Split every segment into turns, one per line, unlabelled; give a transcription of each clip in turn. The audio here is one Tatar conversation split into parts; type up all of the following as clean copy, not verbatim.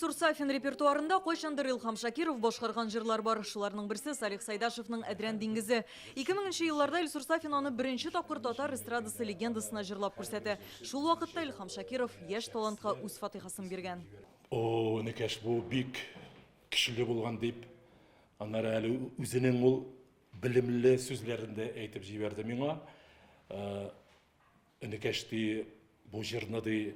Илсур Сафин репертуарында кайчандыр Илһам Шакиров башкарган җырлар бар. Шуларның берсе Салих Сайдашевның Әдрән диңгезе. 2000 нче елларда Илсур Сафин аны беренче тапкыр татар эстрадасы легендасына җырлап күрсәтә. Шул вакытта Илһам Шакиров яшь талантка үз фатыйхасын биргән.
О, энекәш, бу бик көчле булган, дип, аннары әле үзенең ул белемле сүзләрен дә әйтеп җибәрде миңа. Энекәш, ди, бу җырны, ди,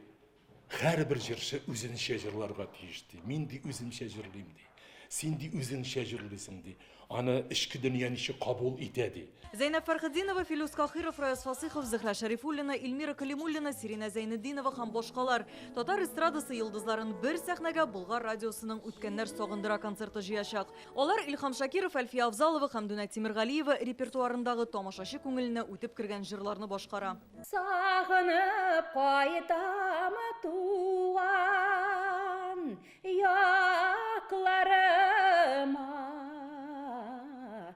һәрбер җырчы үзенчә җырларга тиеш, ди. Мин, ди, үземчә җырлыйм, ди. Син, ди, үзеңчә җырлыйсың, ди. Аны эчке дөнья ничек кабул итә, ди.
Зәйнәб Фәрхетдинова, Филүс Каһиров, Раяз Фасыйхов, Зөһрә Шәрифуллина, Эльмира Кәлимуллина, Сиринә Зәйнетдинова һәм башкалар татар эстрадасы йолдызларын бер сәхнәгә Болгар радиосының Үткәннәр сагындыра концерты җыячак. Алар Илһам Шакиров, Әлфия Авзалова, Хәмдүнә Тимергалиева репертуарындагы тамашачы күңеленә үтеп кергән җырларны башкара.
Сагынып кайтам туган якларыма.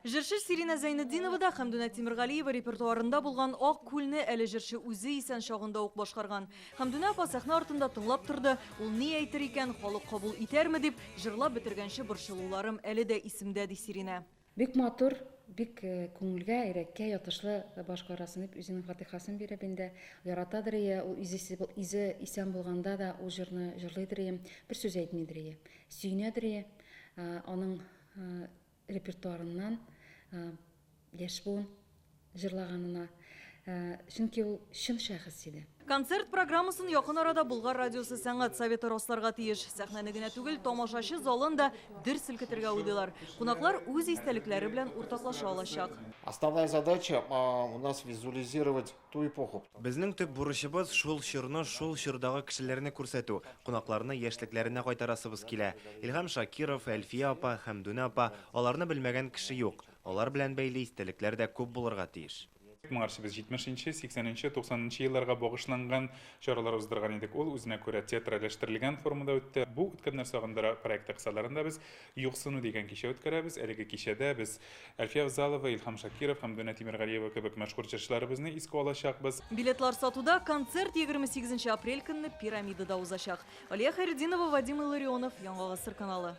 Җырчы Сиринә Зәйнетдинова да Хәмдүнә Тимергалиева репертуарында булган Ак күлне әле җырчы үзе исән чагында ук башкарган. Хәмдүнә апа сәхнә артында тыңлап торды, ул ни әйтер икән, халык кабул итәрме дип, җырлап бетергәнче борчылуларым әле дә исемдә, ди Сиринә.
Бик матур, бик күңелгә, йөрәккә ятышлы башкарасын дип үзенең фатыйхасын биреп инде яратадыр ие, ул үзе үзе исән булганда да ул җырны җырлыйдыр ие, бер сүз әйтмидер ие, сөенәдер ие, аның репертуарыннан яшь буын җырлаганына, чөнки ул чын шәхес иде.
Концерт программасын якын арада Болгар радиосы сәнгать советы расларга тиеш. Сәхнәне генә түгел, тамашачы залын да дер селкетергә уйлыйлар. Кунаклар үз истәлекләре белән уртаклаша алачак.
Основная задача у нас визуализировать ту эпоху.
Безнең төп бурычыбыз, шул чорны, шул чордагы кешеләрне күрсәтү. Кунакларны яшьлекләренә кайтарасыбыз килә. Илһам Шакиров, Әлфия апа, Хәмдүнә апа, аларны белмәгән кеше юк. Алар белән бәйле истәлекләр дә күп булырга тиеш.
Моңарчы без 70 нче, 80 нче, 90 нчы елларга багышланган чаралар уздырган идек. Ул үзенә күрә театральләштерелгән формада үтте. Бу Үткәннәр сагындыра проекты кысаларында без Юксыну дигән кичә үткәрәбез. Әлеге кичәдә без Әлфия Авзалова, Илһам Шакиров, Хәмдүнә Тимергалиева кебек мәшһүр җырчыларыбызны искә алачакбыз.
Билетлар сатуда концерт 28 апрель көнне Пирамидада узачак. Алия Хәйретдинова, Вадим Илларионов, Яңа Гасыр каналы.